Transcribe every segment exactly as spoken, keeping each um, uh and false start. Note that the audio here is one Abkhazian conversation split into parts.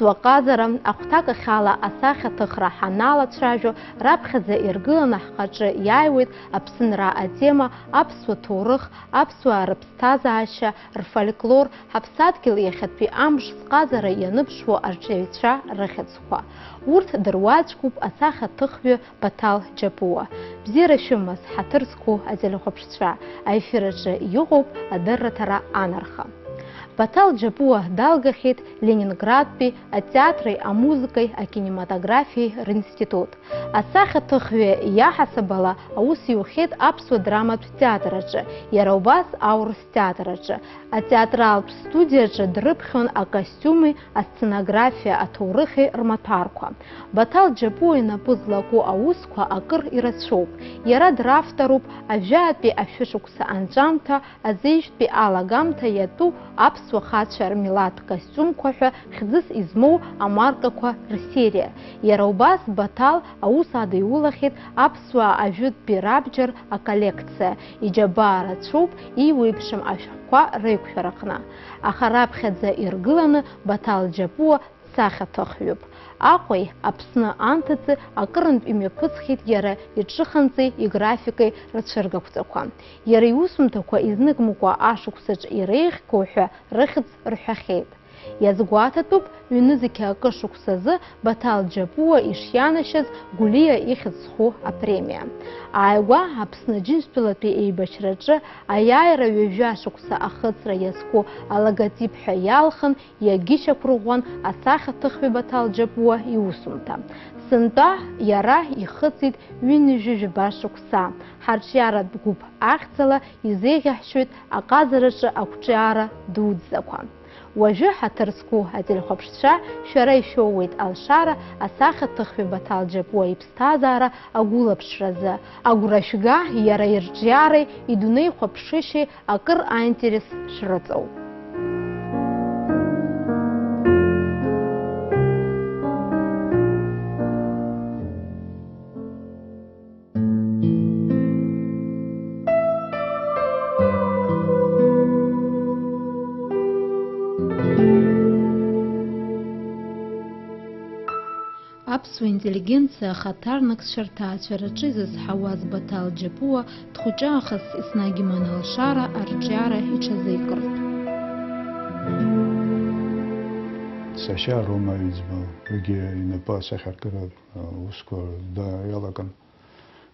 Уаҟазара, ахәҭакахьала асахьаҭыхра ҳаналацәажәо, раԥхьаӡа иргыланы ҳхаҿы иааиуеит Аԥсынра атема, аԥсуа ҭоурых, аԥсуаа рыԥсҭазаашьа, рфольклор, ҳаԥсадгьыл иахьатәи амш зҟазара ианыԥшуа арҿиаҩцәа рыхьӡқәа. Урҭ дыруаӡәкуп асахьаҭыхҩы Баҭал Џьапуа. Бзиара шәымаз, ҳаҭыр зқәу ателехәаԥшцәа, аефир аҿы иҟоуп адырраҭара анарха. Баҭал Џьапуа далгахьеит Ленинградтәи атеатри амузыкеи акинематографиеи ринститут. Асахьаҭыхҩы иаҳасаб ала аус иухьеит аԥсуа драматә театр аҿы, иара убас аурыс театр аҿы. Атеатралтә студиаҿы дрыԥхьон акостиуми, асценографиа, аҭоурыхи рмаҭәарқәа. Баҭал Џьапуа инапы злаку аусқәа акыр ирацәоуп. Иара дравторуп ажәаатәи ашәышықәса анҵәамҭа, азеижьтәи алагамҭа иатәу аԥсуа хацәа рмилаҭ костиумқәа ҳәа хьӡыс измоу амаркақәа рсериа. Иара убас Баҭал аус адиулахьеит аԥсуаа ажәытәтәи рабџьар аколлекциа. Иџьабаа рацәоуп иуеиԥшым ашәҟәқәа реиқәшәараҟны. Аха раԥхьаӡа иргыланы Баҭал Џьапуа сахьаҭыхҩуп. Аҟәеи Аԥсны анҭыҵи акырынтә имҩаԥысхит иара иҿыханҵеи играфикеи рцәыргақәҵақәа. Иара иусумҭақәа изныкымкәа ашықәсаҿ иреиӷьқәоу ҳәа рыхьӡ рҳәахьеит. Иазгәаҭатәуп, ҩнызқьи акы шықәсазы Баҭал Џьапуа ишианашьаз Гәлиа ихьӡ зху апремиа. Ааигәа Аԥсны Аџьынџьтәылатәи еибашьраҿы аиааира ҩажәа шықәса ахыҵра иазку алоготип ҳәа иалхын, иагьышьақәырӷәӷәан асахьаҭыхҩы Баҭал Џьапуа иусумҭа. Сынтәа иара ихыҵит ҩынҩажәи жәаба шықәса. Ҳарҿиаратә гәыԥ ахьӡала изеиӷьаҳшьоит аҟазараҿы ақәҿиара дуӡӡақәа. Уажәы ҳаҭыр зқәу ателехәаԥшцәа шәара ишәоуеит алшара асахьаҭыхҩы Баҭал Џьапуа иԥсҭазаара агәылаԥшразы. Агәра шәга, иара ирҿиареи идунеихәаԥшышьеи акыр аинтерес шәрыҵоу. Аԥсуа интеллигенциа ахаҭарнакцәа рҭаацәараҿы изызҳауаз Баҭал Џьапуа дхәыҷы аахыс еснагь иман алшара, арҿиара иҽазикыртә. Сашьа Рома Аҩӡба, уигьы инапы асахьаркыратә, а, усқәа да-, иалакын.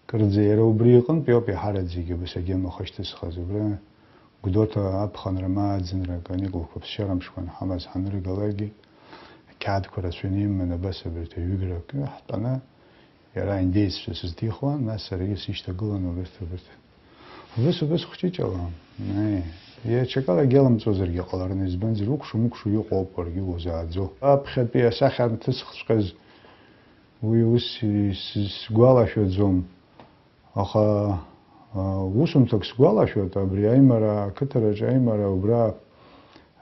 Кырӡа иара убри иҟынтә иоуп иаҳараӡәгьы абас агьама хышьҭызхыз. Убра Гәдоуҭа аԥхынра ма аӡынра аканикулқәа ԥсшьара мшқәа анҳамаз ҳанрыгалакгьы, ақьаадқәа рацәаны иман абас абарҭ аҩыгра акы ҳтәаны, иара аиндеиццәа сызҭихуан, нас саргьы сишьҭагылан убарҭ, убарҭ. Убыс, убыс хәҷыҷала, аи, иаҽакалагьы иаламҵуазаргьы ҟаларын, избанзар, укәша-мыкәша иҟоуп уаргьы узааӡо. Аԥхьатәи асахьа анҭысхҵәҟьаз уи ус ис-, сгәалашәаӡом. Аха, а, усумҭак сгәалашәоит, абри аимара, ақыҭараҿы аимара убра,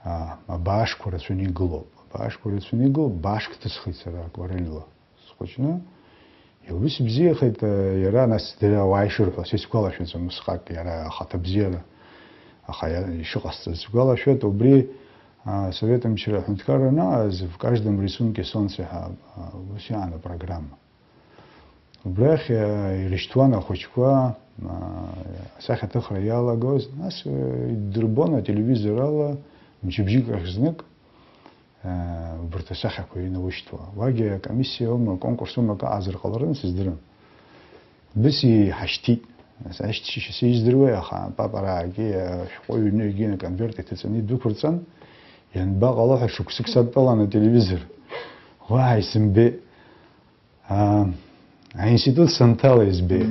а, абаашқәа рацәаны игылоуп. Абаашқәа рацәаны игылоуп, баашк ҭысхит сара акварельла схәыҷны. Илбыс ибзиахеит, а, иара, нас дара ауаа ишырҳәо, са исгәалашәаӡом усҟак иара ахаҭа бзиара. Аха иа-, ишыҟасҵаз сгәалашәоит, убри, а, Совет мчра аҳәынҭқарра анаҟаз, в каждом рисунке солнце ҳәа, а, ус иаан апрограмма. Убрахь, э, ирышьҭуан ахәыҷқәа, э, асахьаҭыхра иалагоз, нас, э, иддырбон ателевизор ала мчыбжьык ахь знык, э, убарҭ асахьақәа инаушьҭуа. Уагьы акомиссиа аума, аконкурс аума акы аазырҟаларын, сыздырам. Быс иҳашьҭит. Нас ашьҭшьышьа сиздыруеи, аха папараагьы, ашәҟәы ҩны егьин аконверт иҭаҵаны идәықәырҵан, ианбаҟало ҳәа шықәсык садтәалан ателевизор. Уаа, исымбеит. Аа, аинститут санҭала избеит.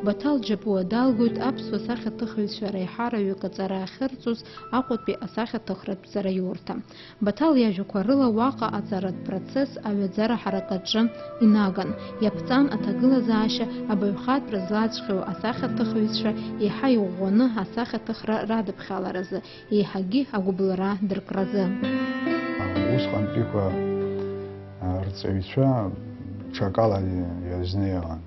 Баҭал Џьапуа далгоит аԥсуа сахьаҭыхҩцәа реиҳараҩык аҵара ахьырҵоз Аҟәатәи асахьаҭыхратә ҵараиурҭа. Баҭал иажәақәа рыла уаҟа аҵаратә процесс аҩаӡара ҳаракаҿы инаган, иаԥҵан аҭагылазаашьа абаҩхатәра злаҵәҟьоу асахьаҭыхҩцәа еиҳа иӷәӷәаны асахьаҭыхра радыԥхьаларазы, еиҳагьы агәыбылра дыркразы. Усҟантәиқәа, а, рҵаҩцәа ҽакала иазнеиуан,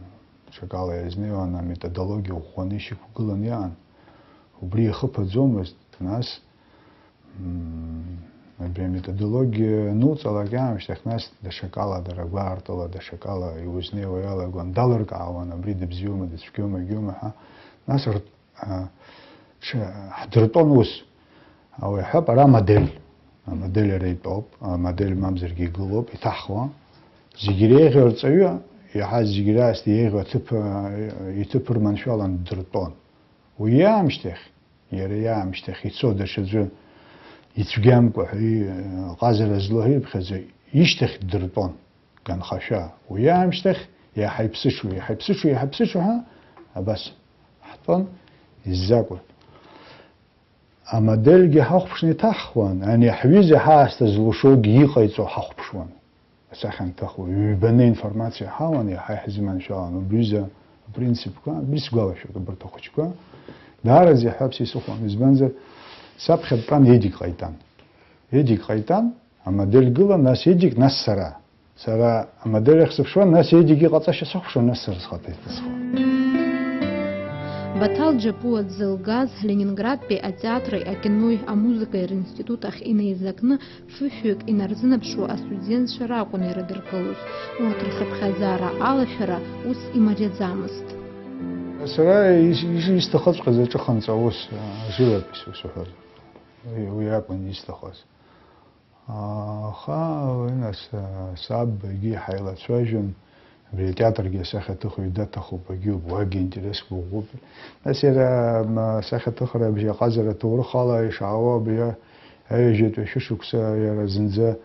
ҽакала иазнеиуан, аметодологиа ӷәӷәаны ишьақәгылан иаан. Убри ихыԥаӡомызт, нас, мм, абри аметодологиа ануҵалак аамышьҭахь, нас даҽакала, дара гәаартыла, даҽакала иузнеиуа иалагон, далыркаауан, абри дыбзиоума, дыцәгьоума, егьоума ҳәа. Нас р-, а, ҽа-, ҳдыртәон ус. Ауаҩ ҳәоуп, ара амодель. Амодель ара итәоуп, амодель мамзаргьы игылоуп, иҭаҳхуа. Зегь иреиӷьу арҵаҩы, иаҳа зегь раасҭа иеиӷьу аҭыԥ, а, иҭыԥ ырманшәалан ддыртәон. Уи аамышьҭахь, иара иаамышьҭахь ицо даҽаӡәы ицәгьамкәа ҳәа и-, ҟазара злоу ҳәа иԥхьаӡа ишьҭахь ддыртәон, ганхашәа. Уи аамышьҭахь иаҳа иԥсыҽуа, иаҳа иԥсыҽуа, иаҳа иԥсыҽуа ҳәа абас ҳтәон иззакәа. Амодельгьы ҳахәаԥшны иҭаҳхуан, ани ҳҩыза ҳаасҭа зылшогьы иҟаиҵо ҳахәаԥшуан. Асахьанҭыхуа ҩбаны информациа ҳауан, иаҳа иаҳзыманшәалан убриазы апринципқәа, абри сгәалашәоит, убарҭ ахәыҷқәа. Даараӡа иаҳҳәап, са исыхәон, избанзар, саԥхьа дтәан Едик ҟаитан. Едик ҟаитан, амодель гылан, нас Едик, нас сара. Сара амодель ахь сыԥшуан, нас Едик иҟаҵашьа сыхәаԥшуан, нас сара схаҭа исҭысхуан. Баҭал Џьапуа дзылгаз Ленинградтәи атеатри акинои амузыкеи ринститут ахь инеизакны фышәҩык инарзынаԥшуа астудентцәа ракәын ирыдыркылоз. Урҭ рхыԥхьаӡара алашәара ус имариаӡамызт. Сара ис-, ис-, исҭахыҵәҟьаз аҿыханҵа аус, а, живопись ус уҳәозар. Уи, уи акәын исҭахыз. Аха, уи нас, а, саб егьи ҳаилацәажәон. Абри атеатргьы асахьаҭыхҩы даҭахуп, агьиуп, уагьы интересқәа ӷәӷәоуп. Нас иара, м, асахьаҭыхра абжьы аҟазара аҭоурых ала ишаауа абри аҩажәатәи ашәышықәса иара зынӡа,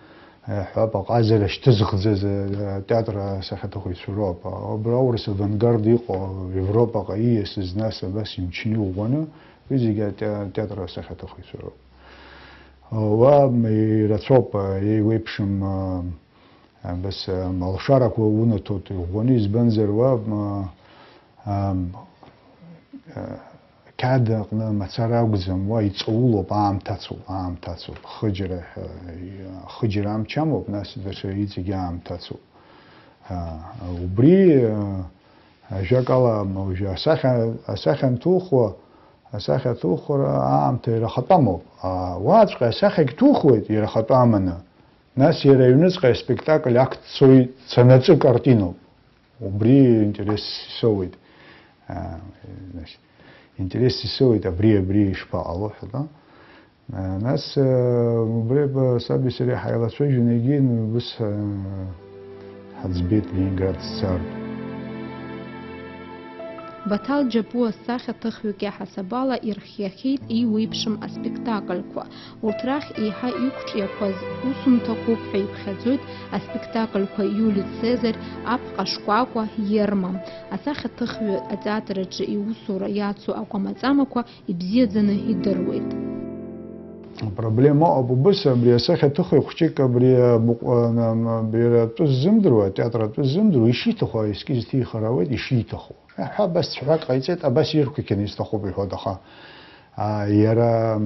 э, ҳәап, аҟазара шьҭызхӡаз, э, атеатр асахьаҭыхыҩцәа роуп. Абра аурыс авангард иҟоу Европаҟа ииасыз, нас абас имчны иӷәӷәаны, уи зегьы ате-, атеатр асахьаҭыхыҩцәа роуп. Уа ирацәоуп, еиуеиԥшым, а, абас, а, алшарақәа унаҭоит иӷәӷәаны, избанзар, уа, а, а, а, қьаад аҟны мацара акәӡам, уа иҵаулоуп, аамҭацоуп, аамҭацоуп, хыџьара, а, хыџьара амч амоуп, нас даҽа иҵегьы аамҭацоуп. А, убри, а, ажәакала, уажәы асахьа, асахьа анҭухуа, асахьа аҭухра аамҭа иара ахатәы амоуп. А, уаҵәҟьа асахьагь ҭухуеит иара ахатәы аманы. Нас иара аҩныҵҟа аспектакль акт цоит, цанаҵы картиноуп. Убри интерес исоуеит. А, значит, интерес исоуит, абри, абри ишԥаҟало ҳәа, да? А, нас, а, убри ба-, саби сареи ҳаилацәажәон, егьи ус, а, ҳаӡбеит Ленинград сцартә. Баҭал Џьапуа сахьаҭыхҩык иаҳасабала ирхиахьеит еиуеиԥшым аспектакльқәа. Урҭ рахь еиҳа иқәҿиақәаз усумҭақәоуп ҳәа иԥхьаӡоит аспектакльқәа Иулиц Цезарь, Аԥҟа шкәакәа, Ерма. Асахьаҭыхҩы атеатр аҿы иусура иацу акәамаҵамақәа ибзиаӡаны идыруеит. Апроблема ыҟоуп убыс, абри асахьаҭыхҩы хәҷык абри абыҟә-, ана-, ана-, абри атәы ззымдыруа, атеатр атәы ззымдыруа, ишиҭаху аескиз ҭихыр ауеит, ишиҭаху. Аҳәа, абас цәаҳәак ҟаиҵеит, абас ирқәиҭны исҭахуп иҳәоит, аха, а, иара,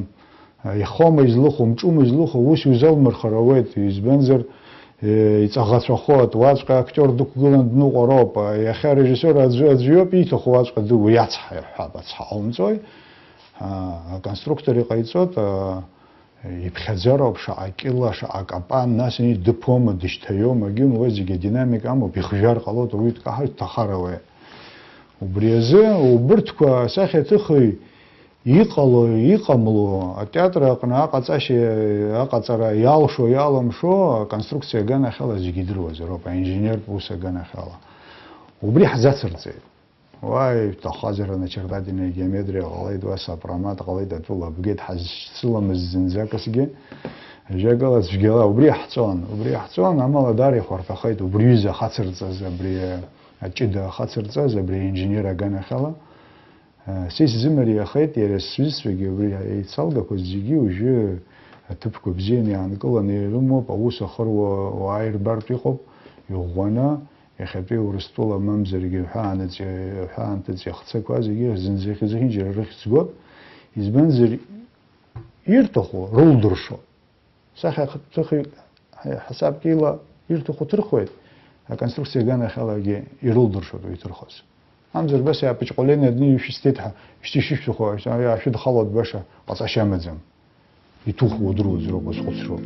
а, ихоума излыху, мҿума излыху, ус иузалмырхар ауеит, избанзар, э, иҵаӷацәахоит, уаҵәҟьа актиор дықәгылан дныҟәароуп, а, иахьа арежиссиор аӡәы, аӡәы иоуп, ииҭаху уаҵәҟьа ду-, уи ацҳа, иаҳҳәап, ацҳа ҟаумҵои, а, аконструктор иҟаиҵоит, а, Иԥхьаӡароуп, шаҟа кьыла, шаҟа капан, нас ани дыԥома, дышьҭаиома, егьиума, уи зегьы адинамика амоуп, ихжәар ҟалоит, ауаҩы дкаҳар, дҭахар ауеит. Убри азы, убырҭқәа асахьаҭыхҩы иҟало, иҟамло, атеатр аҟны аҟаҵашьа, аҟаҵара иалшо, иалымшо, аконструкциа аганахьала зегьы идыруазароуп, аинженертә ус аганахьала. Убри ҳзацырҵеит. Уа, иҭахазар аначертательная геометриа ҟалеит, уа сопромат ҟалеит, атәыла абгеит ҳазшьцыламызт зынӡакысгьы. Ажәакала, цәгьала убри иаҳҵон, убри иаҳҵон, амала даара ихәарҭахеит убри ҩыза ахацырҵаз, абри аҷыда ахацырҵаз, абри аинженер аганахьала. Са исзымариахеит, иара сҩызцәагьы убри еицалгақәаз зегьы уажәы аҭыԥқәа бзианы иаанкыланы ирымоуп, аус ахыруа уаа ирбартә иҟоуп, иӷәӷәаны. Иахьатәи Урыстәыла мамзаргьы аҳәаанырҵәи-, аҳәаанҭыҵәи ахцақәа зегьы зынӡа ихьӡ-, зехьынџьара рыхьӡ гоуп, избанзар, ирҭаху рылдыршо. Сахьа хыхьӡ-, ҳасабкеила ирҭаху ҭырхуеит, аконструкциа аганахьалагьы ирылдыршоит уи иҭырхыз. Мамзар, баша апыҷ ҟәлен адни ишәысҭеит ҳәа, шьҭа ишышәҭаху, ашәыдхалоит баша, ҟаҵашьа амаӡам. Иҭухуа удыруазароуп уазхәыцроуп.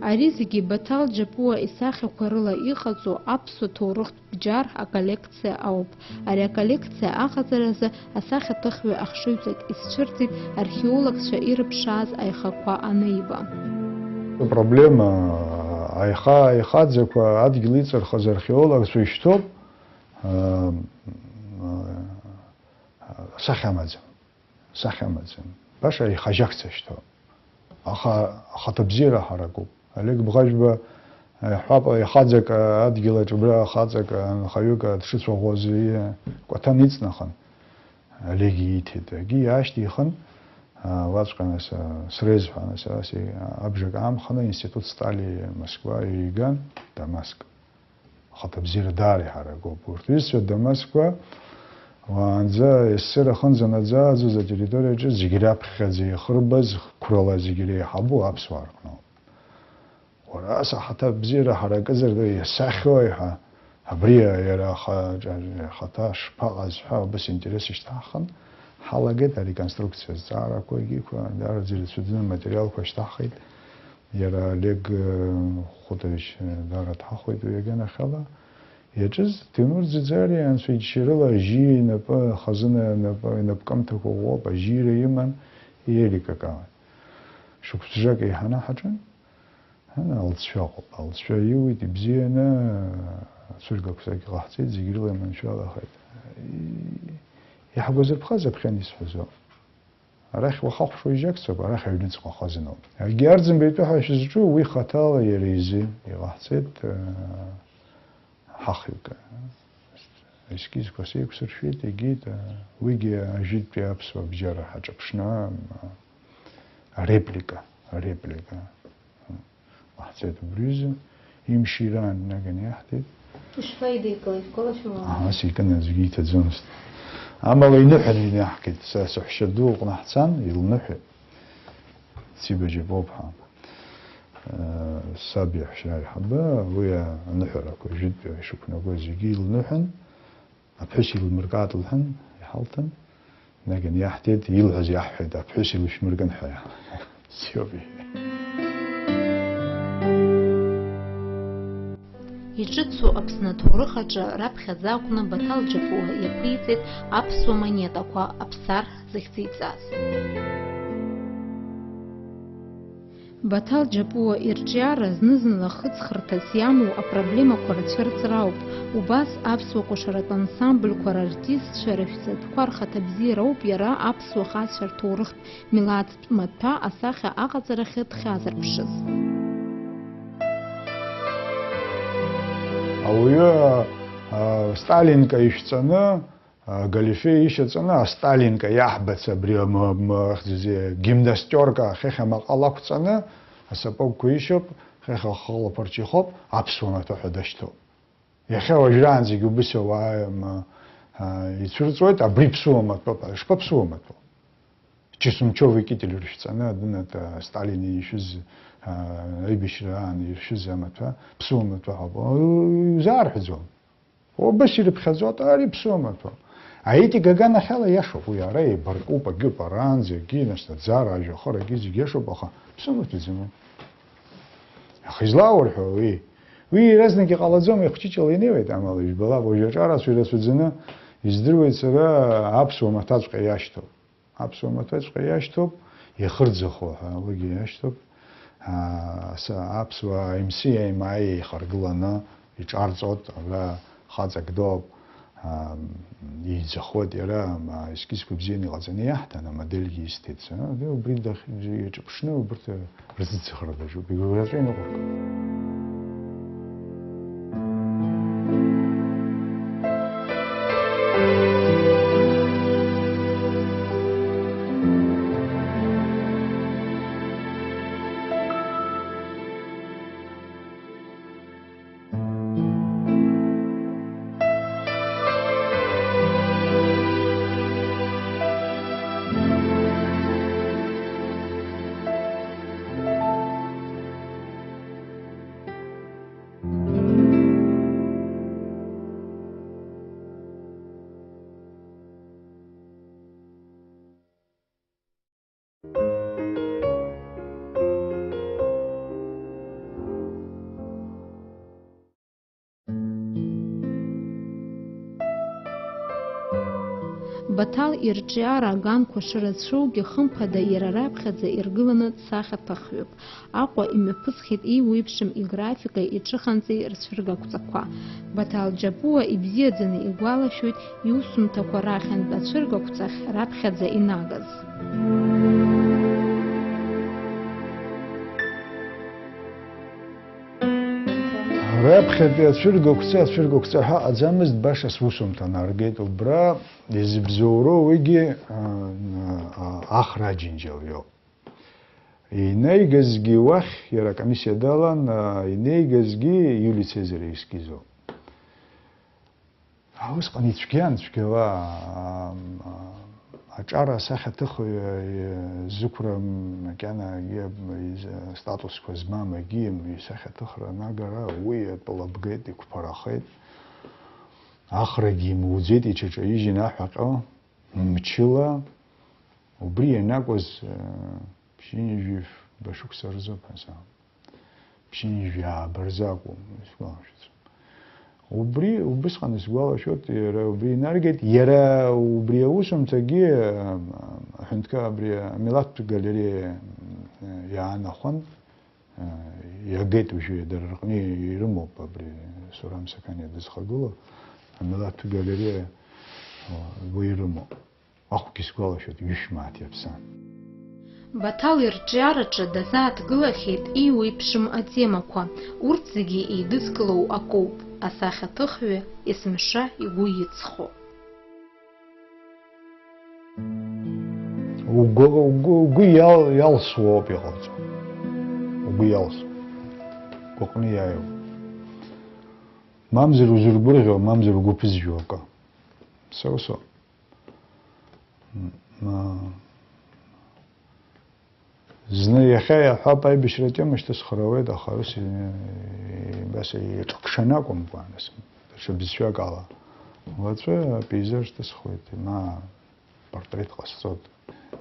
Ари зегьы Баҭал Џьапуа исахьақәа рыла иҟаҵоу аԥсуа ҭоурыхтә бџьар аколлекциа ауп. Ари аколлекциа аҟаҵаразы асахьаҭыхҩы ахшыҩҵак исцәырҵит археологцәа ирыԥшааз аихақәа аниба. Апроблема, аиха-, аихаӡақәа адгьыл иҵырхыз археологцәа ишьҭоуп, аа, сахьа амаӡам, сахьа амаӡам. Баша ихажьакцәа шьҭоуп. Аха ахаҭабзиара ҳаракуп. Олег Бӷажәба, иаҳҳәап, ихаӡак адгьыл аҿы абра хаҵак, нхаҩык дшыцәаӷәоз, кәаҭан иҵнахын. Олег ииҭеит. Егьи иаашьҭихын, уаҵәҟьа нас, срезҳәа, нас, ас, абжак аамхны институт Стали Москва иган, Дамаск. Ахаҭабзиара даара иҳаракуп. Урҭ ҩызцәа Дамасқәа уаанӡа есыр ахынӡанаӡааӡоз атерриториаҿы зегь раԥхьаӡа ихырбаз, қәрала зегь реиҳабу аԥсуаа рҟноуп. Уара ас ахаҭабзиара ҳаракызар иасахьои ҳәа, абри иара аха-, ахаҭа шԥаҟаз ҳәа убас интерес ишьҭаҳхын, ҳалагеит ареконструкциа азҵаарақәа, егьиқәа, даараӡа ирацәаӡаны аматериалқәа шьҭаҳхит. Иара Олег, э, Хәытович, э, даара дҳахәеит уи аганахьала. Иаҿыз Ҭемур Ӡиӡариа анцәа иџьшьарыла ажьи инапы, ахазына инапы, инапкымҭақәа ӷәӷәоуп, ажьира иман, иеиликаауан. Шықәсбжак еиҳаны ҳаҿын. Ана алҵшәа ыҟоуп. Алҵшәа иуит, ибзианы, ацәыргақәа сагь ҟаҳҵеит, зегь рыла иманшәалахеит. И-, иаҳгәазырԥхаз аԥхьан исҳәазо. Арахь уахахәаԥшуа ижьакцоуп, арахь аҩныҵҟа хазыноуп. Егьи Арӡынба итәы ҳәа шәызҿу, уи хаҭала иара изы иҟаҳҵеит, э, ҳахҩык. Аескизқәа сеиқәсыршәеит, егьит, э, уигьы ажәытәтәи аԥсуа бџьара ҳаҿыԥшны, м, ареплика, ареплика. Ҟаҳҵеит убри азы, имшираан наганы иаҳҭеит. Ишԥаидикылеи, шәгәалашәома? Аас икын, аӡәгьы иҭаӡомызт. Амала иныҳәаны инаҳкит, са саҳәшьа ду лҟны ҳцан, илныҳәеит. Циба Џьапуа-ԥҳа. Саб иаҳәшьа аиҳабы, уи аныҳәарақәа жәытәтәи ишықәнагоз зегьы илныҳәан, Аԥҳәыс илмыркаат лҳәан, иҳалҭан, наган иаҳҭеит, илҳәаз иаҳҳәеит, аԥҳәыс илышәмыркын ҳәа. Сиоби. Иҿыцу Аԥсны аҭоурых аҿы раԥхьаӡа акәны Баҭал Џьапуа иаԥиҵеит аԥсуа монетақәа аԥсар захьӡиҵаз. Баҭал Џьапуа ирҿиара зны-зынла хыҵхырҭас иамоу апроблемақәа рцәырҵра ауп. Убас аԥсуа кәашаратә ансамбльқәа рартистцәа рышәҵатәқәа рхаҭабзиара ауп иара аԥсуа хацәа рҭоурыхтә милаҭтә маҭәа асахьа аҟаҵарахьы дхьазырԥшыз. Ауаҩы, а, Сталинка ишәҵаны, Галифе ишьаҵаны, асталинка иаҳбац абри м-, м-, ахьӡ-, гимнастерка ахьыхь амаҟа лақәҵаны, асапогқәа ишьоуп, хыхь ахылаԥарч ихоуп, аԥсуа маҭәа ҳәа дашьҭоуп. Иахьа уажәраанӡагьы убыс ауаа, м-, а, ицәырҵуеит, абри ԥсуа маҭәоуп, ишԥаԥсуа маҭәоу? Чесумчеви Кители рышәҵаны, адәынаҭ, а, Сталин ишәыз, а, аибашьра аан иршәыз амаҭәа, ԥсуа маҭәа ҳәа, а, иузаарҳәӡом. Убас ирыԥхьаӡоит, ари ԥсуа маҭәа. Аетика аганахьала иашоуп уи, ара еибаркуп, агьыԥ аранӡа, агьи, нас, аӡара, ажәҩахыр, агьи зегь иашоуп, аха ԥсуа маҭәаӡам. Аха излаурҳәо уи? Уи иаразнак иҟалаӡом, ихәҷыҷла инеиуеит, амала, ижәбалап, уажәы аҿарацәа ирацәаӡаны, издыруеит сара, аԥсуа маҭәаҵәҟьа иашьҭоуп. Аԥсуа маҭәаҵәҟьа иашьҭоуп, иахырӡахо ҳәа уигьы иашьҭоуп. Аа, са-, аԥсуаа имси аимааи еихаргыланы иҿарҵоит, абра хаҵак дууп, аа, иӡахоит иара, аа, ескизқәа бзианы иҟаҵаны иаҳҭан, амодельгьы исҭеит сара. Убри дахь-, иаҿыԥшны убарҭ рзыӡырҩра даҿуп, игәырӷьаҵәа иныҟәыргон. Баҭал ирҿиара аганқәа шырацәоугьы, хымԥада, иара раԥхьаӡа иргыланы дсахьаҭыхҩуп. Аҟәа имҩаԥысхьеит еиуеиԥшым играфикеи иҽыханҵеи рцәыргақәҵақәа. Баҭал Џьапуа ибзиаӡаны игәалашәоит иусумҭақәа рахьынтә ацәыргақәҵахь раԥхьаӡа инагаз. Раԥхьатәи ацәыргақәҵа, ацәыргақәҵа ҳәа аӡамызт, баша сусумҭа наргеит. Убра изыбзоуроу уигьы, а, а, Ахра Аџьынџьал иоуп. Инеигазгьы уахь, иара акомиссиа далан, а, инеигазгьы Иулиа Цезариа ескизоуп. А, усҟан ицәгьан, цәгьала, а, а, аҿар асахьаҭыхҩы, а, зықәра макьана акгьы, а, из-, статусқәа змам акгьы, исахьаҭыхра анагара, уи атәыла бгеит, иқәԥарахеит. Ахрагьы имуӡеит, иҽаҿаижьын аҳәаҟьо, мчыла, убри ианакәыз, а, ԥшьынҩажәи фба шықәса рзы ҳәа саам. Ԥшьынҩажәи ааба рзы акәым, исгәалашәаӡом. Убри, убысҟан исгәалашәоит, иара убри инаргеит, иара убри аусумҭагьы, а, аҳәынҭқар абри амилаҭтә галереиа, а, иаанахәан, а, иагеит уажәы, дара рҟны ирымоуп абри Сурам Сақаниа дызхагылоу амилаҭтә галереиа, а, уи ирымоуп. Ахәгьы сгәалашәоит, ҩышә мааҭ иаԥсан. Баҭал ирҿиараҿы дазааҭгылахьеит еиуеиԥшым атемақәа, урҭ зегьы еидызкылоу акоуп, асахьаҭыхҩы есымша игәы иҵхо. Угәы, угәы, угәы иал-, иалсуа ауп иҟауҵо. Угәы иалсуа. Гәаҟны иааиуа. Мамзар узыргәырӷьо, мамзар угәы ԥызжәо акы. Са усоуп. М, а, зны иахьа иаҳҳәап, аибашьра атема шьҭысхыр ауеит, аха ус, э, абас еиҿкшаны акәымкәа, нас, даҽа бызшәак ала. Уаҵәы апейзаж шьҭысхуеит, ма портрет ҟасҵоит.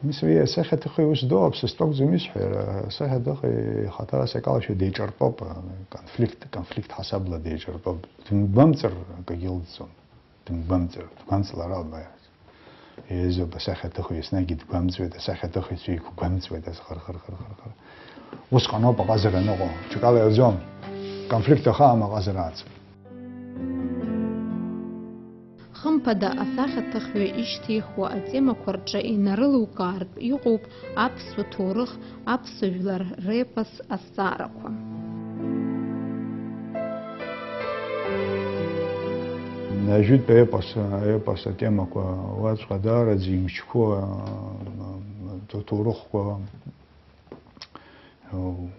Нас уи асахьаҭыхҩы ус ду, аԥсыстәы акәӡам исҳәара, асахьаҭыхҩы ихаҭа асакалашәа деиҿартәоуп, конфликт, конфликт ҳасабла деиҿартәоуп. Дымгәамҵыр акгьы лӡӡом. Дымгәамҵыр, дгәамҵлар ауп, еиӷьуп, асахьаҭыхҩы еснагь идгәамҵуеит, асахьаҭыхыҩцәа иқәгәамҵуеит, азхыр-хыр-хыр-хыр-хыр. Усҟан ауп аҟазара аныҟоу, ҽакала иауӡом, конфликт ахаам аҟазара аҵа. Хымԥада, асахьаҭыхҩы ишьҭихуа атемақәа рҿы инарылукаартә иҟоуп аԥсуа ҭоурых, аԥсуа жәлар репос азҵаарақәа. Ажәытә епос, аепос атемақәа уаҵәҟьа даараӡа имчқәоу, а, а, ҭоурыхқәа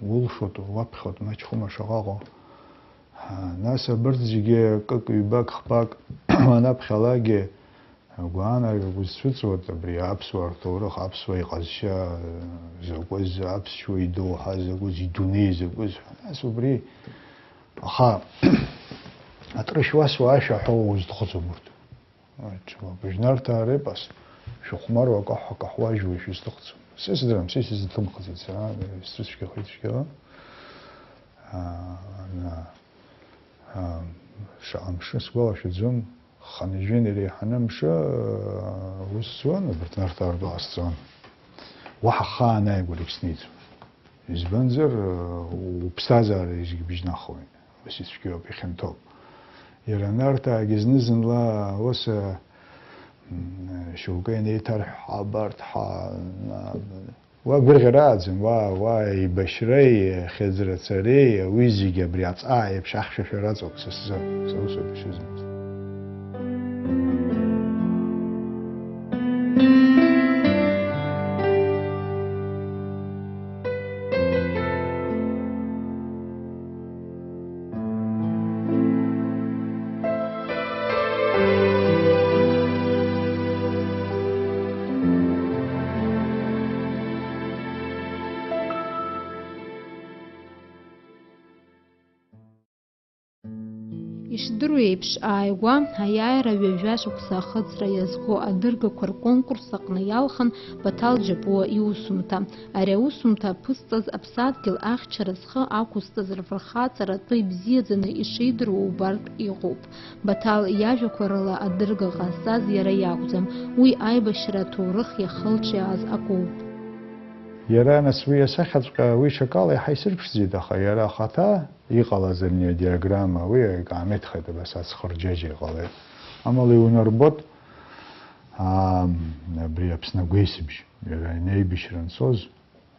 улшоит, уаԥхьоит, маҷхома шаҟа ыҟоу. А, нас абарҭ зегьы акык, ҩбак, хԥак анаԥхьалагьы Агәаанагақәа зцәыҵуеит абри аԥсуаа рҭоурых, аԥсуаа иҟазшьа закәыз, аԥсшәа идоуҳа закәыз, идунеи закәыз ҳәа. Нас убри, аха атрышә уасуа ашәа ҳәа узҭахӡом урҭ. Аҽуа, быжәнарҭаа репос, шәыхәмаруа акаҳәа каҳуажьуа шәызҭахӡом. Сысыдрам, сисызҭымхӡеит сара, сцәыцәгьахеит цәгьала. Аа, на, аа, шаҟа мшы сгәалашәаӡом, хынҩажәи иреиҳаны мшы, аа, ус зуан, абарҭ нарҭаа ртәы ҟасҵон. Уаҳа ахаан ааигәара егьсниӡом. Избанзар, аа, уԥсҭазаара зегьы быжьнахуеит. Ус ицәгьоуп, ихьанҭоуп. Иара нарҭаагьы зны-зынла ус, аа, м, шьоукы инеиҭарҳәҳа, абарҭ ҳа, на, Уа гәырӷьарааӡам, уа, уа еибашьреи, ахьыӡрацареи, уи зегьы абри аҵаа еиԥш ахьшәашәара аҵоуп са сзы, са усоуп ишызмаз. Ишдыру еиԥш, ааигәа, аиааира ҩажәа шықәса ахыҵра иазку адыргақәа рконкурс аҟны иалхан Баҭал Џьапуа иусумҭа. Ари аусумҭа аԥызҵаз аԥсадгьыл ахьчара зхы ақәызҵаз рфырхаҵаратәы ибзиаӡаны ишидыруа убартә иҟоуп. Баҭал иажәақәа рыла адырга ҟазҵаз иара иакәӡам, уи аибашьра аҭоурых иахылҿиааз акоуп. Иара, нас, уи асахьаҵәҟьа, уи ҽакала иаҳа исырԥшӡеит, аха иара ахаҭа иҟалаз абни адиаграмма, уи икаамеҭхеит, абас ацхырџьаџьа иҟалеит. Амала иунарбот, аа, абри Аԥсны агәеисыбжь, иара инаибашьра анцоз,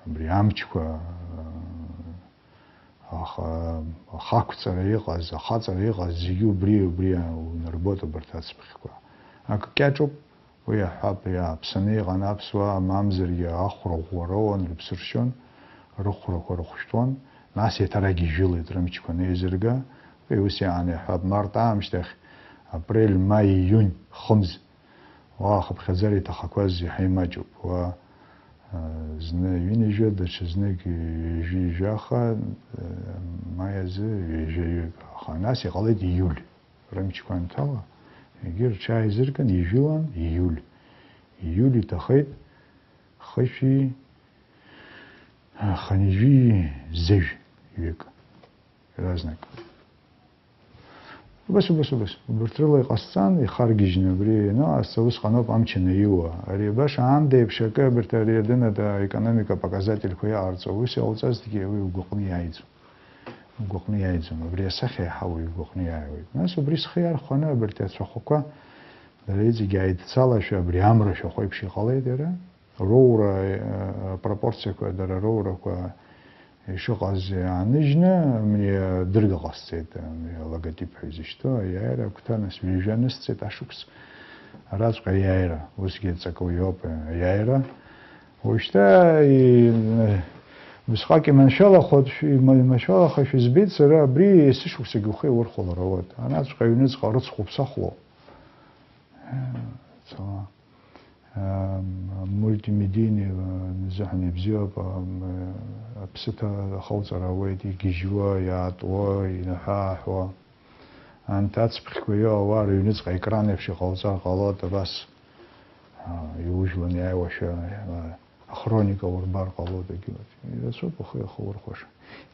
абри амчқәа, аха, ахақәҵара иҟаз, ахаҵара иҟаз, зегьы убри, убри унарбот абарҭ ацԥхьқәа. Акы кьаҿуп, уи аҳәап, иааԥсаны иҟан аԥсуаа, мамзаргьы ахәра ӷәӷәа роуан, рыԥсы ршьон, рыхәрақәа рыхәшәтәуан, нас еиҭарагьежьылеит рымчқәа анеизырга, уи ус иааны иаҳәап, март аамышьҭахь, апрель, маи, июнь, хымз, уа ахыԥхьаӡара иҭахақәаз иаҳа имаҷуп, уа, а, зны ҩынҩажәа, даҽа знык ҩажәи жәаха, а, маи азы ҩажәаҩык, аха нас иҟалеит ииуль. Рымчқәа анҭала, егьи рҽааизыркын, ижәылан, ииуль. Ииуль иҭахеит хышәи, а, хынҩажәи зежә ҩык. Иаразнак. Убас, убас, убас. Убарҭ рыла иҟасҵан, ихаргьежьны абри ианыҟасҵа, усҟаноуп амч анаиуа. Ари баша аанда еиԥш акы, абарҭ ари адыната аекономика показательқәа иҟарҵо, ус иҟауҵазҭгьы уи угәаҟны иааиӡом. Угәаҟны иааиӡом, абри асахьа иаҳа уи угәаҟны иааиуеит. Нас убри схы иархәаны абарҭ ацәахәақәа дара иҵегь ааидцалашәа, абри амра шәахәа еиԥш иҟалеит иара. Роура, э, апропорциақәа, дара роурақәа ишыҟаз ааныжьны, абри адырга ҟасҵеит, абри алоготип ҳәа изышьҭоу аиааира агәҭа, нас ҩажәа нысҵеит ашықәс араҵәҟьа аиааира, усгьы ҵакы иоуп аиааира. Уажәшьҭа и-, убысҟак иманшәалахо-, има-, иманшәалахашәа избеит сара, абри есышықәсагьы ухы иаурхәалар ауеит. Анаҵәҟьа аҩныҵҟа рыцхә уԥсахло. Цала. Ам, мультимедийный, а, азыҳәан ибзиоуп, ам, аԥсыҭа ахауҵара ауеит, игьежьуа, иаатуа, инаҳәааҳәуа. Анҭ ацԥхьқәа иоуа ауаа рыҩныҵҟа аекран еиԥш иҟауҵар ҟалоит, абас, а, иужәлан иааиуашәа, а, ахроника урбар ҟалоит, егьи. Ирацәоуп ухы иахаурхәаша.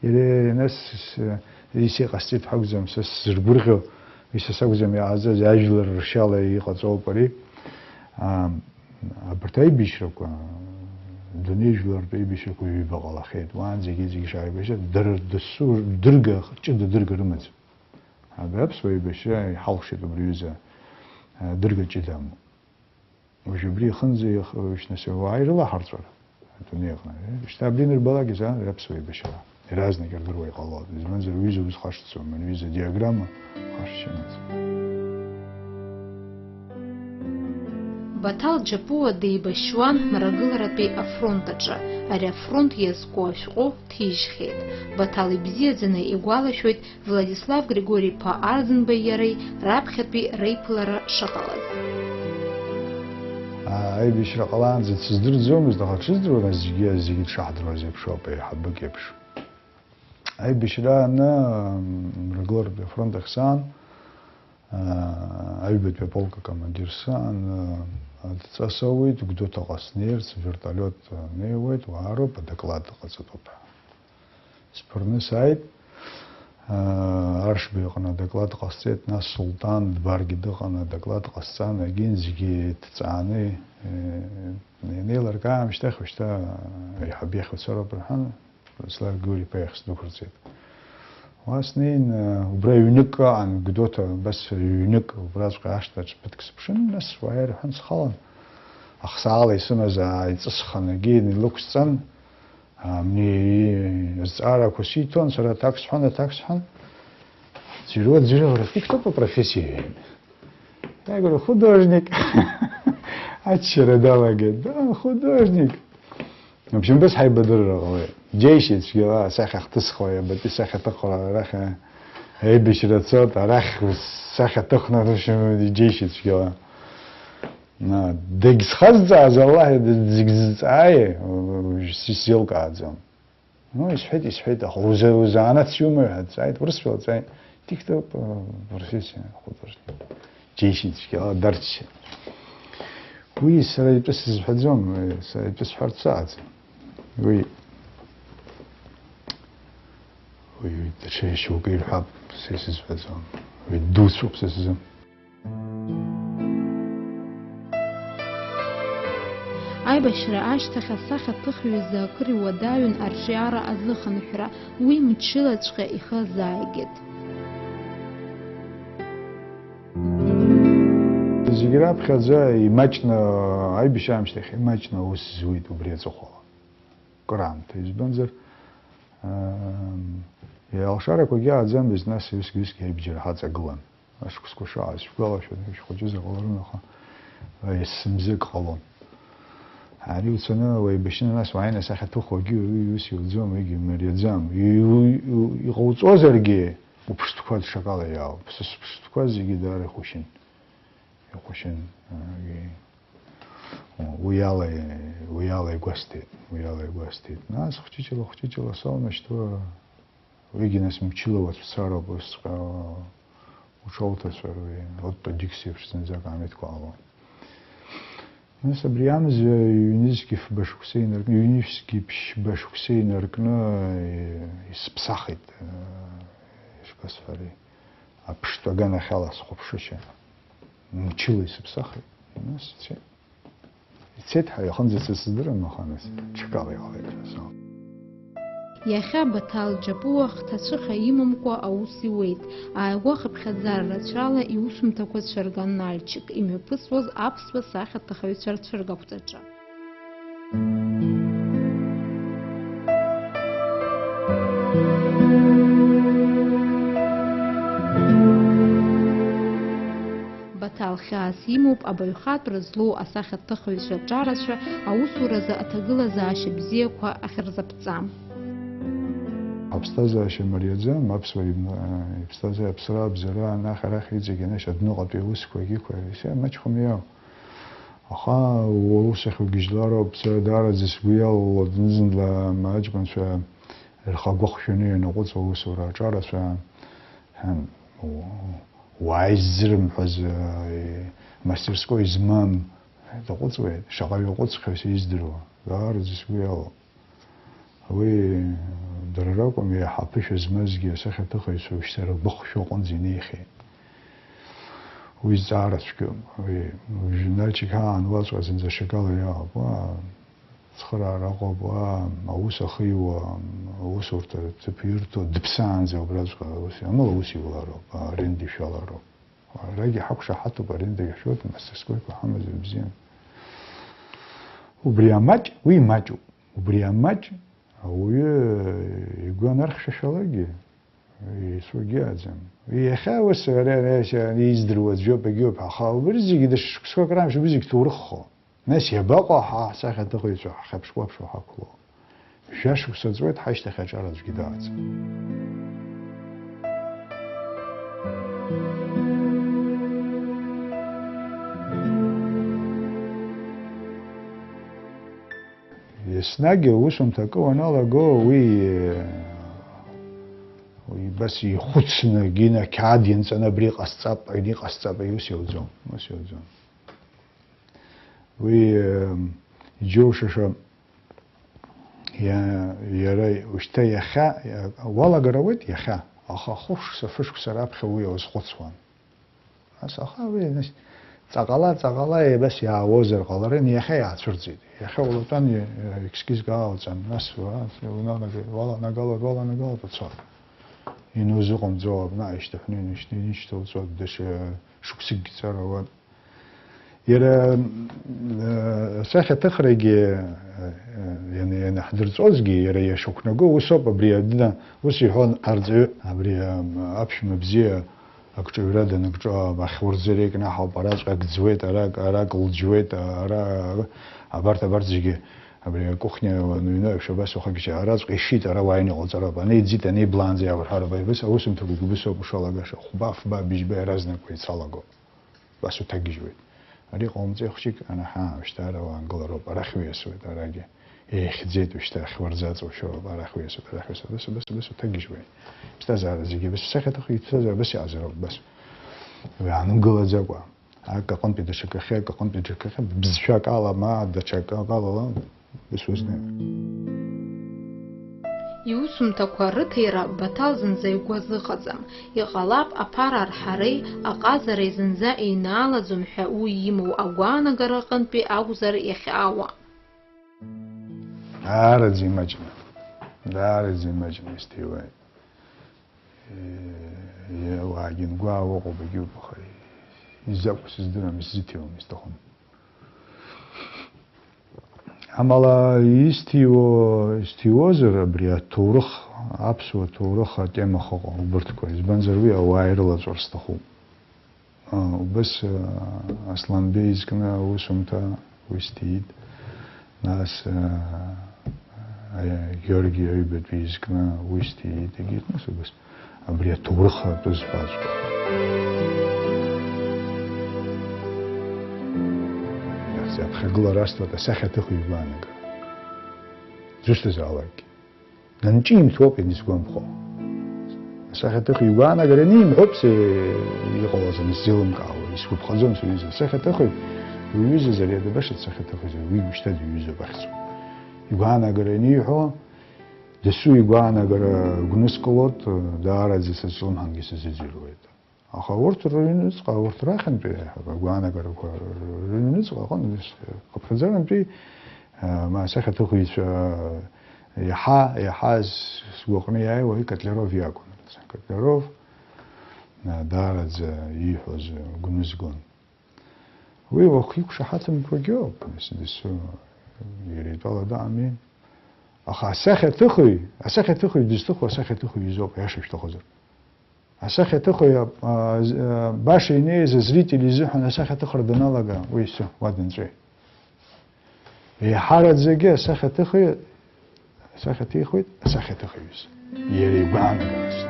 Иара нас, ис-, ис-, иҟасҵеит ҳәа акәӡам, са сзыргәырӷьо, ис-, сакәӡам иҟаҵаз, ажәлар ршьала иҟаҵоуп ари. А, абарҭ аибашьрақәа, дунеи жәлартә аибашьрақәа ҩба ҟалахьеит. Уаанӡагьы зегьы шааибашьра, дара дасу дырга, ҷыда дырга рымаӡам. Абри аԥсуа еибашьра иҳалшеит убри аҩыза, а, дырга ҷыда амоуп. Уажә абри ихынӡа иахышьны ауаа ирылаҳарҵәар адунеи аҟны. Шьҭа абри анырбалак изааныр аԥсуа еибашьра. Иаразнак ирдыруа иҟалоит. Изманзар уҩыза узхашҭӡом, уҩыза диаграмма хашҭшьанаҵ. Баҭал Џьапуа деибашьуан мрагыларатәи афронт аҿы. Ари афронт иазку ашәҟәы ҭижьхьеит. Баҭал ибзиаӡаны игәалашәоит Владислав Григори-иԥа Арӡынбеи иареи раԥхьатәи реиԥылара шыҟалаз. Аибашьра ҟалаанӡа дсыздырӡомызт, аха дшыздыруа зегьы, зегьы дшаҳдыруаз еиԥш ауп, еиҳабык еиԥш. Аибашьра ааны, м, Мрагыларатәи афронт ахь саан, а, аҩбатәи аполк акомандир саан, а, адҵа соуеит, Гәдоуҭаҟа снеирц, вертолиот, а, неиуеит, уаароуп, адоклад ҟаҵатәуп ҳәа. Сԥырны сааит. Аа, Аршба иҟны адоклад ҟасҵеит, нас Сулҭан Дбаргьы дыҟан, адоклад ҟасҵан, егьин зегьы ҭҵааны, э, ианеилыркаа аамышьҭахь, уажәшьҭа аиҳабы иахь уцароуп рҳәан, Владислав Гиури-иԥа иахь сдәықәырҵеит. Уа снеин, э, убра ҩнык ыҟан, Гәдоуҭа, абас ҩнык, убраҵәҟьа ашҭаҿ ԥыҭк сыԥшын, нас уааир рҳәан схалан. Ахсаала исымаз ааиҵысхын, егьин илықәсҵан, Амни азҵаарақәа сиҭон, сара аҭак сҳәон, аҭак сҳәон. Ӡырҩуа, ӡырҩуа, говорит, ты кто по профессии? Я говорю, художник. Аччара далагеит, да, художник. В общем, убас ҳаибадырра ҟалеит. Џьеишьеит цәгьала, асахьа хҭысхуа, иабатәи сахьа ҭыхра, арахь аибашьра цот, арахь сахьа ҭыхны, в общем, иџьеишьеит цәгьала. На, дагьсхазҵааз, Аллаҳ иада, зегь зҵааи, уажә сзеилкааӡам. Ну, исҳәеит, исҳәеит, аха уза-, узанааҭс иумои ҳәа дҵааит, урысшәала дҵааит. Тиктоп, э, профессия художник. Џьеишьеит цәгьала дарчча. Уи сара итәы сызҳәаӡом, уи сара итәы сҳәарц саҟаӡам. Уи, уи, уи даҽа шьоукы ирҳәап, са исызҳәаӡом. Уи дуцәоуп са сзы. Аибашьра ашьҭахь асахьаҭыхҩы изы акыр иуадаҩын арҿиара азыхынҳәра, уи мчылаҵәҟьа ихы азааигеит. Зегь раԥхьаӡа имаҷны, аибашьра аамышьҭахь имаҷны аус зуеит убри аҵыхәала. Кыраамҭа, избанзар, ам, алшарақәагьы ааӡамызт, нас ҩысгьы-ҩысгьы аибашьра ҳаҵагылан. Ашықәсқәа шааз шәгәалашәоит, шәхәыҷызар ҟаларын, аха, а, есымза акы ҟалон. Ари уцаны уеибашьны, нас уааины асахьаҭыхуагьы уи ус иуӡом, уигьы мариаӡам. И-, уи-, у-, иҟауҵозаргьы, уԥштәқәа ҽакала иаауп. Са сыԥштәқәа зегьы даара ихәашьын. Ихәашьын, а, и-, уи ала, уи ала игәасҭеит, уи ала игәасҭеит. Нас хәҷыҷыла, хәҷыҷыла саунашьҭуа, Уигьы нас мчыла уацәцароуп, усҵәҟьа уҽоуҭацәар, уи Отто Дикс еиԥш зынӡак аамеҭқәа ҟалон. Нас абри амза ҩнызқьи фба шықәса инаркны, ҩнызқьи ԥшьба шықәса инаркны, и-, исыԥсахит, э, ишԥасҳәари, аԥштәы аганахьала схәаԥшышьа мчыла исыԥсахит, нас ицеит. Ицеит ҳәа иахынӡацаз сыздырам, аха нас ҽакала иҟалеит ҳәа сыҟоуп. Иахьа Баҭал Џьапуа хҭацәыха имамкәа аус иуеит. Ааигәа хыԥхьаӡара рацәала иусумҭақәа цәырган Нальчик, имҩаԥысуаз аԥсуа сахьаҭыхыҩцәа рцәыргақәҵаҿы. Баҭал хьаас имоуп абаҩхатәра злоу асахьаҭыхыҩцәа аҿарацәа аусуразы аҭагылазаашьа бзиақәа ахьырзаԥҵа. Аԥсҭазаашьа мариаӡам, аԥсуа ибна-, иԥсҭазаара, аԥсра, абзара, анахь-арахь иҵегь анышә адәныҟатәи аусқәа, егьиқәа, исиа маҷхом иау. Аха уара ус ахьугьежьлароуп, сара даараӡа сгәы иалалоит, зны-зынла аҷкәынцәа рхы агәахәшәаны ианаҟәыҵуа аусура аҿарацәа, ҳәан, уааи ззырымҳәаз, э, мастерской змам даҟәыҵуеит, шаҟаҩ иаҟәыҵхьоу сиздыруа, даараӡа сгәы иалоуп. Уи дара ракәым, еиҳа аԥышәа змазгьы асахьаҭыхыҩцәа уажәшьҭа ргәахәшәа аҟынӡа инеихьеит. Уи зҵаара цәгьоуп. Уи уажәы Нальчик аан уаҵәҟьа зынӡа ашьакала иаауп. Уа цхыраара ыҟоуп, уа аус ахиуа, аусурҭа ҭыԥ ирҭо, дыԥсаанӡа убраҵәҟьа аус, амала аус иулароуп, аренда ишәалароуп. Арагьы ҳақәшаҳаҭуп, аренда иашәоит, амастерскойқәа ҳамазар бзиан. Убри амаҷ, уи маҷуп. Убри амаҷ ауаҩы игәы анархьшәашәалакгьы, ицәгьаӡам. Иахьа ус ара, ара, ара издыруа аӡәоуп, егьиуп, аха убри зегьы даҽа шықәсқәак раамышьҭ, убри зегь ҭоурыххо. Нас иабаҟоу ҳа ҳсахьаҭыхыҩцәа ҳхьаԥшкәаԥшуа ҳақәлоу? Жәа шықәса ҵуеит, ҳашьҭахь аҿар аӡәгьы дааӡам. Еснагь аусумҭа акы уаналаго, уи, уи абас ихәыцны, Гина, ақьаад ианҵаны абри ҟасҵап, ани ҟасҵап, ус иауӡом, ус иауӡом. Уи, э, иџьоушьаша, иа-, иара ушьҭа иахьа, уалагар ауеит иахьа, аха хәышықәса, фышықәса раԥхьа уи аузхәыцуан. Нас аха уи, нас, ҵаҟала, ҵаҟала, еибас иаауозар ҟаларын, иахьа иаацәырҵит. Иахьа улатәан, и-, и-, екскизк аалҵан, нас уа, унанагеит, уаланагалоит, уаланагалоит, уцот. Инузыҟамҵо, абна ишьҭыҳәны инышьҭ-, инышьҭауҵот, даҽа шықәсыкгьы ҵарауан. Иара, э, асахьаҭыхрагьы, э, иан-, ианаҳдырҵозгьы, иара иашақәнаго усоуп, абри адна, ус иҳәон арҵаҩы, абри, э, аԥшәма бзиа акҿаҩра даныкҿо, ахьурӡы рекнаҳауп, араҵәҟьа ак ӡуеит, арак, арак лџьуеит, ара, абарҭ, абарҭ зегьы, абри акухня уаныҩны еиԥш, абас ухагьежьуа, араҵәҟьа ишьит, ара уааины иҟалҵароуп, ани иӡит, ани блаанӡа иаурҳәароуп, абас аусумҭақәагьы убыс ауп ишалагаша, хәба-фба быжьба иаразнак уеицалаго. Убас уҭагьежьуеит. Ари ҟаумҵеи хәҷык, ана, ҳа, ушьҭа ара уаангылароуп, арахь уиасуеит, арагьы. Еихьӡеит уажәшьҭа ахьуарзаҵоушәа, арахь уиасуеит, арахь уиасуеит, абас, абас, абас, уҭагьежьуеит. Ԥсҭазаара зегьы абас, асахьаҭыхҩы иԥсҭазаара абас иҟазароуп, абас. Уи аанымгылаӡакәа, акы аҟынтәи даҽакахьы, акы аҟынтәи даҽакахьы, бызшәак ала, ма даҽакы ала, ус узнеи. Иусумҭақәа рыҭира Баҭал зынӡа игәы азыҟаҵам. Иҟалап, аԥара арҳареи аҟазареи зынӡа еинаалаӡом ҳәа уи имоу агәаанагара аҟынтәи акәзар иахьаауа. Даараӡа имаҷны, даараӡа имаҷны исҭиуеит. Е, е, уаагьы нгәаауа ыҟоуп, егьиуп, аха изакәу сыздырам, исзыҭиуам, исҭахым. Амала исҭиуо, исҭиуозар, абри аҭоурых, аԥсуа ҭоурых атема ахь ыҟоу убырҭқәа, избанзар уи ауаа ирылаҵәар сҭахуп. А, убас, а, Асланбеи изкны аусумҭа уи сҭиит. Нас, а, а, Георги Аҩбатәи изкны уи сҭиит. Егьит, нас убас абри аҭоурых атәы збаҵәҟьа. Иахьа аԥхьагылара асҭоит асахьаҭыхҩы игәаанагара. Дызусҭазаалакгьы. Нанҿимҭуоуп ианисгәамԥхо. Асахьаҭыхҩы игәаанагара анимҳәоуп, се-, иҟалаз анысзеилымкаауа, исгәаԥхаӡом сҩыза. Асахьаҭыхҩы, уҩызазар, иара баша дсахьаҭыхҩызар, уи шьҭа дыҩызоуп ахьӡуп. Игәаанагара аниҳәо, дасу игәаанагара гәныскылоит, даараӡа сызҿлымҳангьы сазыӡырҩуеит. Аха урҭ рыҩныҵҟа, урҭ рахьынтәи агәаанагарақәа рыҩныҵҟа аҟны хыԥхьаӡарантәи, а, ма асахьаҭыхҩцәа иаҳа, иаҳа с-, сгәаҟны иааиуа Котляров иакәын. Котляров, а, даараӡа ииҳәоз гәнызгон. Уи уахиқәшаҳаҭымкәагьы ауп, нас дасу иара итәала дыҟами. Аха асахьаҭыхҩы, асахьаҭыхҩы дызҭыху асахьаҭыхҩы изоуп, аиаша шәҭахозар. Асахьаҭыхҩы, а, а, з-, а, баша инеиз азритель изыҳәан асахьаҭыхра даналага, уи асы, уа дынҵәеит. Еиҳараӡагьы асахьаҭыхҩы, асахьаҭихуеит асахьаҭыхҩы. Иара игәаанагара азы.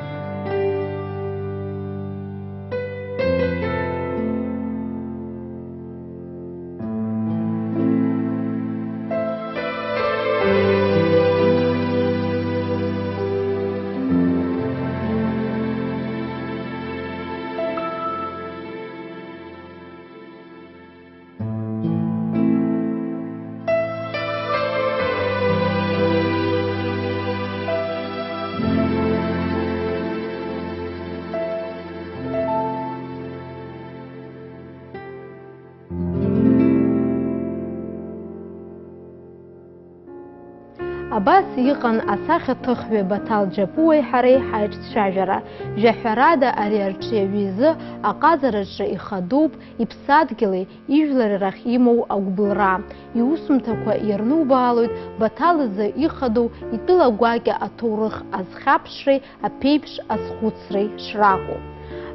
Абас иҟан асахьаҭыхҩы Баҭал Џьапуеи ҳареи ҳаиҿцәажәара. Жәаҳәарада, ари арҿиаҩы изы аҟазараҿы ихадоуп иԥсадгьыли ижәлари рахь имоу агәыбылра. Иусумҭақәа ирнубаалоит Баҭал изы ихадоу итәыла гәакьа аҭоурых азхьаԥшреи аԥеиԥш азхәыцреи шракәу.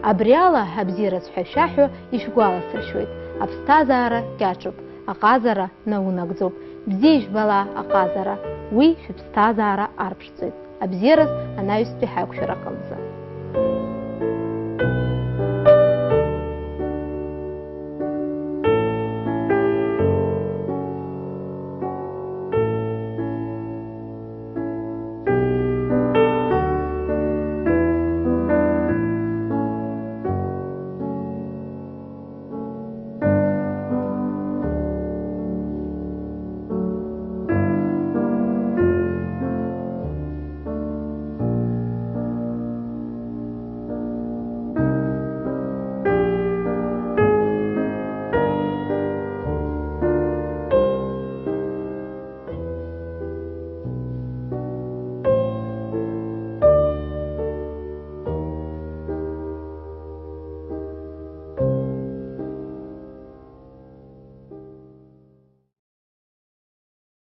Абри ала, абзиараз ҳәа шәаҳәо ишәгәаласыршәоит, аԥсҭазаара кьаҿуп, аҟазара наунагӡоуп. Бзиа ижәбала аҟазара, уи шәыԥсҭазаара арԥшӡоит, абзиараз анаҩстәи ҳаиқәшәара аҟынӡа.